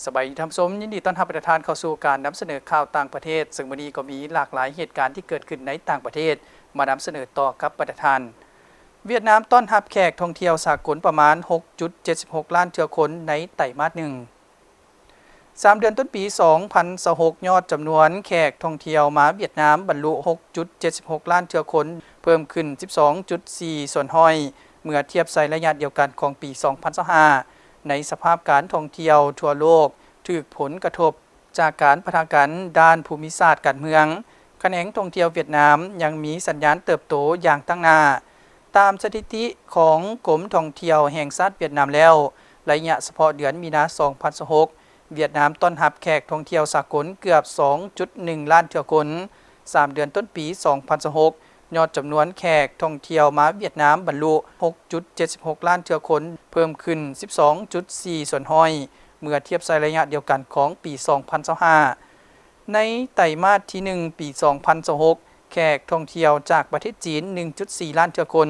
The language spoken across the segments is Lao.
ສະບາຍດີທ່ານຜູ້ຊົມ, ຍິນດີຕ້ອນຮັບບັນດາທ່ານເຂົ້າສູ່ການນຳສະເໜີຂ່າວຕ່າງປະເທດ, ເຊິ່ງມື້ນີ້ກໍມີຫຼາກຫຼາຍເຫດການທີ່ເກີດຂຶ້ນໃນຕ່າງປະເທດ ມານຳສະເໜີຕໍ່ກັບບັນດາທ່ານ. ຫວຽດນາມຕ້ອນຮັບແຂກທ່ອງທ່ຽວສາກົນປະມານຫົກຈຸດເຈັດສິບຫົກລ້ານເທື່ອຄົນໃນໄຕມາດໜຶ່ງ. ສາມເດືອນຕົ້ນປີສອງພັນຊາວຫົກ ຍອດຈຳນວນແຂກທ່ອງທ່ຽວມາຫວຽດນາມບັນລຸຫົກຈຸດເຈັດສິບຫົກລ້ານເທື່ອຄົນ, ເພີ່ມຂຶ້ນສິບສອງຈຸດສີ່ສ່ວນຮ້ອຍ ເມື່ອທຽບໃສ່ໄລຍະດຽວກັນຂອງປີສອງພັນຊາວຫ້າ. ໃນສະພາບການທ່ອງທ່ຽວທົ່ວໂລກຖືກຜົນກະທົບຈາກການປະທະກັນດ້ານພູມິສາດການເມືອງ, ຂະແໜງທ່ອງທ່ຽວຫວຽດນາມຍັງມີສັນຍານເຕີບໂຕຢ່າງຕັ້ງໜ້າ. ຕາມສະຖິຕິຂອງກົມທ່ອງທ່ຽວແຫ່ງຊາດຫວຽດນາມແລ້ວ, ໄລຍະສະເພາະເດືອນມີນາສອງພັນຊາວຫົກ ຫວຽດນາມຕ້ອນຮັບແຂກທ່ອງທ່ຽວສາກົນເກືອບສອງຈຸດໜຶ່ງລ້ານເທື່ອຄົນ. ສາມເດືອນຕົ້ນປີສອງພັນຊາວຫົກ ຍອດຈຳນວນແຂກທ່ອງທ່ຽວມາຫວຽດນາມບັນລຸຫົກຈຸດເຈັດສິບຫົກລ້ານເທື່ອຄົນ, ເພີ່ມຂຶ້ນສິບສອງຈຸດສີ່ສ່ວນຮ້ອຍ ເມື່ອທຽບໃສ່ໄລຍະດຽວກັນຂອງປີສອງພັນຊາວຫ້າ. ໃນໄຕມາດທີໜຶ່ງປີສອງພັນຊາວຫົກ ແຂກທ່ອງທ່ຽວຈາກປະເທດຈີນໜຶ່ງຈຸດສີ່ລ້ານເທື່ອຄົນ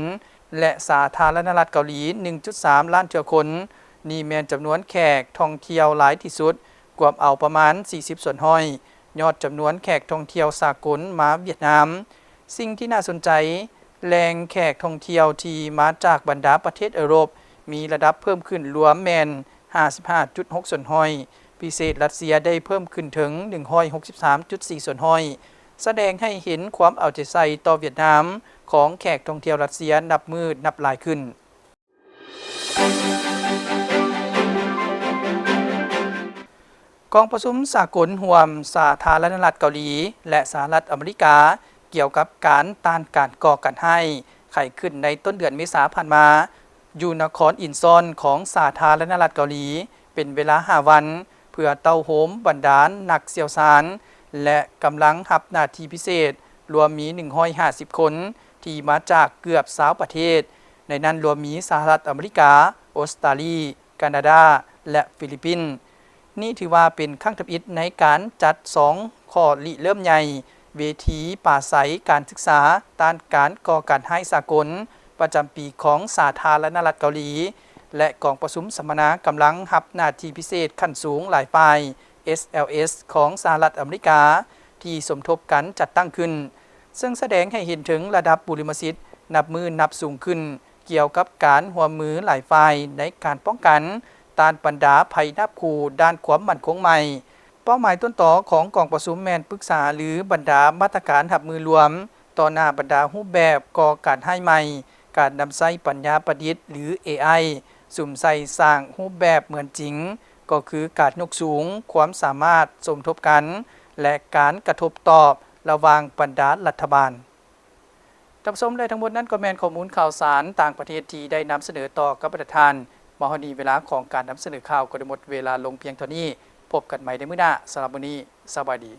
ແລະ ສາທາລະນະລັດເກົາຫຼີໜຶ່ງຈຸດສາມລ້ານເທື່ອຄົນ. ນີ້ແມ່ນຈຳນວນແຂກທ່ອງທ່ຽວຫຼາຍທີ່ສຸດ, ກວມເອົາປະມານສີ່ສິບສ່ວນຮ້ອຍ ຍອດຈຳນວນແຂກທ່ອງທ່ຽວສາກົນມາຫວຽດນາມ. ສິ່ງທີ່ໜ້າສົນໃຈ, ແຫຼ່ງແຂກທ່ອງທ່ຽວທີ່ມາຈາກບັນດາປະເທດເອີຣົບ ມີລະດັບເພີ່ມຂຶ້ນລວມແມ່ນຫ້າສິບຫ້າຈຸດຫົກສ່ວນຮ້ອຍ, ພິເສດລັດເຊຍໄດ້ເພີ່ມຂຶ້ນເຖິງໜຶ່ງຮ້ອຍຫົກສິບສາມຈຸດສີ່ສ່ວນຮ້ອຍ, ສະແດງໃຫ້ເຫັນຄວາມເອົາໃຈໃສ່ຕໍ່ຫວຽດນາມຂອງແຂກທ່ອງທ່ຽວລັດເຊຍນັບມື້ນັບຫຼາຍຂຶ້ນ. ກອງປະຊຸມສາກົນຮ່ວມສາທາລະນະລັດເກົາຫຼີ ແລະ ສະຫະລັດອາເມລິກາ ກ່ຽວກັບການຕ້ານການກໍ່ການຮ້າຍ ໄຂຂຶ້ນໃນຕົ້ນເດືອນເມສາຜ່ານມາ ຢູ່ນະຄອນອິນຊອນຂອງສາທາລະນະລັດເກົາຫຼີ ເປັນເວລາຫ້າວັນ ເພື່ອເຕົ້າໂຮມບັນດານັກຊ່ຽວຊານ ແລະ ກຳລັງຮັບໜ້າທີ່ພິເສດ ລວມມີໜຶ່ງຮ້ອຍຫ້າສິບຄົນ ທີ່ມາຈາກເກືອບຊາວປະເທດ, ໃນນັ້ນລວມມີສະຫະລັດອາເມລິກາ, ອົດສະຕາລີ, ການາດາ ແລະ ຟີລິບປິນ. ນີ້ຖືວ່າເປັນຄັ້ງທຳອິດໃນການຈັດສອງຂໍ້ລິເລີ່ມໃຫຍ່ ເວທີປາໄສການສຶກສາຕ້ານການກໍ່ການຮ້າຍສາກົນ ປະຈຳປີຂອງສາທາລະນະລັດເກົາຫຼີ ແລະ ກອງປະຊຸມສຳມະນາກຳລັງຮັບໜ້າທີ່ພິເສດຂັ້ນສູງຫຼາຍຝ່າຍ ເອສແອລເອສ ຂອງສະຫະລັດອາເມລິກາ ທີ່ສົມທົບກັນຈັດຕັ້ງຂຶ້ນ, ເຊິ່ງສະແດງໃຫ້ເຫັນເຖິງລະດັບບຸລິມະສິດນັບມື້ນັບສູງຂຶ້ນ ກ່ຽວກັບການຮ່ວມມືຫຼາຍຝ່າຍໃນການປ້ອງກັນຕ້ານບັນດາໄພນາບຂູ່ດ້ານຄວາມໝັ້ນຄົງໃໝ່. ເປົ້າໝາຍຕົ້ນຕໍຂອງກອງປະຊຸມແມ່ນປຶກສາຫາລືບັນດາມາດຕະການຮັບມືລວມຕໍ່ໜ້າບັນດາຮູບແບບກໍ່ການຮ້າຍໃໝ່, ການນຳໃຊ້ປັນຍາປະດິດ ຫຼື ເອໄອ ສຸມໃສ່ສ້າງຮູບແບບເໝືອນຈິງ, ກໍຄືການຍົກສູງຄວາມສາມາດສົມທົບກັນ ແລະ ການກະທົບຕອບລະຫວ່າງບັນດາລັດຖະບານ. ທ່ານຜູ້ຊົມ ແລະ ທັງໝົດນັ້ນກໍແມ່ນຂໍ້ມູນຂ່າວສານຕ່າງປະເທດທີ່ໄດ້ນຳສະເໜີຕໍ່ກັບບັນດາທ່ານ. ມາຮອດນີ້ເວລາຂອງການນຳສະເໜີຂ່າວກໍໄດ້ໝົດເວລາລົງພຽງເທົ່ານີ້. ພົບກັນໃໝ່ໃນມື້ໜ້າ. ສຳລັບມື້ນີ້ ສະບາຍດີ.